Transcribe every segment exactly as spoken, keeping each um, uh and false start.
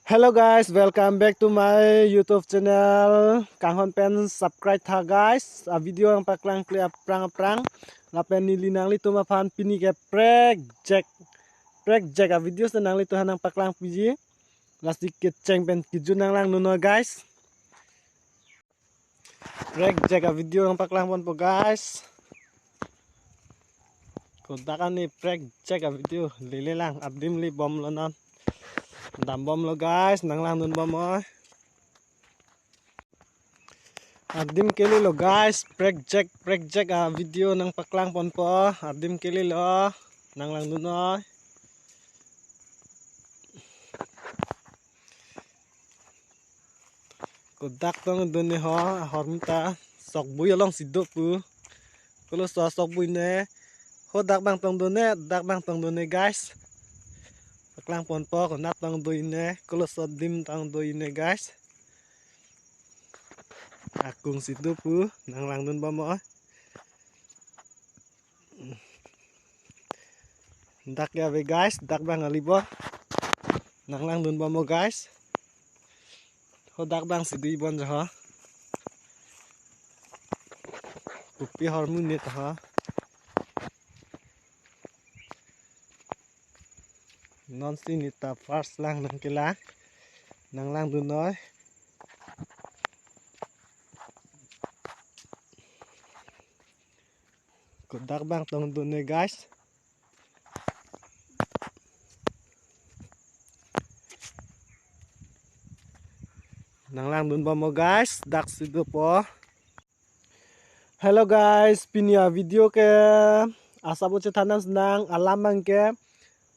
Hello guys, welcome back to my YouTube channel. Kanghon pen subscribe tha guys. A video nangpaklangkle aphrang aphrang. Lapen neli nanglitum aphan pini ke prekjak, prekjak a video si nanglitum aphan nangpaklangpiji. Lasi kecheng pen kejut nanglangdun noi guys. Prekjak a video nangpaklangponpo guys. Kodak ani prekjak a video lele lang, adim le bomlo non. Dambomlo guys, nanglangdunbom oi. Adim kelelo guys, prekjak, prekjak a video nangpaklangponpo. Adim kelelo, nanglangdun oi. Kodak tongdun ne ho, ahormu ta sokbui alongsi do pu. Koloso sokbui ne, ho dak abang tongdun ne, dak abang tongdun ne guys. Paklangponpo, konat tongdun ne, koloso adim tongdun ne guys. Akung si do pu, nanglangdunbom oi. Dak ya ave guys, dak abang kalibo. Nanglangdunbom oi guys. Ho dak abangsi dobom jo ho. Kopi ahormu ne ta ho. Nonsi ne ta first lang nangkelang. Nanglangdun noi. Kodak abang tongdun ne guys. Nanglangdunbom oi guys, dak si dopo. Hello guys, pini a video ke asap o chethan nang, alam abang ke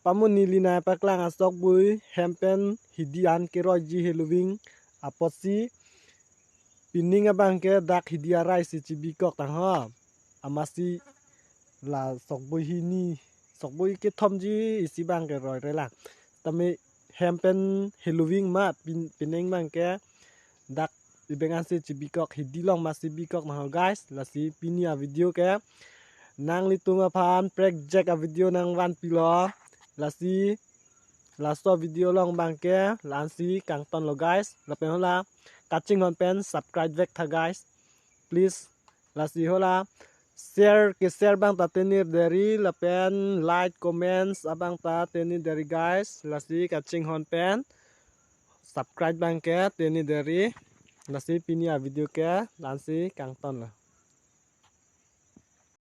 pamu neli nangpaklang a sokbui hem pen hidi an keroiji heloving apotsi pining abang ke dak hidi arai si chibikok tang ho. Amatsi la sokbui hini, sokbui kethomji isi abang ke roire lang. Tame hem pen heloving ma pin-, pining abang ke dak ibeng ansi chibikok, hidi along masi bikok tang ho guys. Lasi pini a video ke nanglitum aphan prekjak a video nangvanpilo. Lasi laso video along abang ke la-ansi kangtonlo guys. Lapen hala kachinghon pen subscribe vek tha guys. Please, lasi hala share, ke share abang ta tenir deri, lapen like, comments abang ta tenir deri guys. Lasi kachinghon pen subscribe abang ke tenir deri. Lasi pini a video ke la-ansi kangtonlo.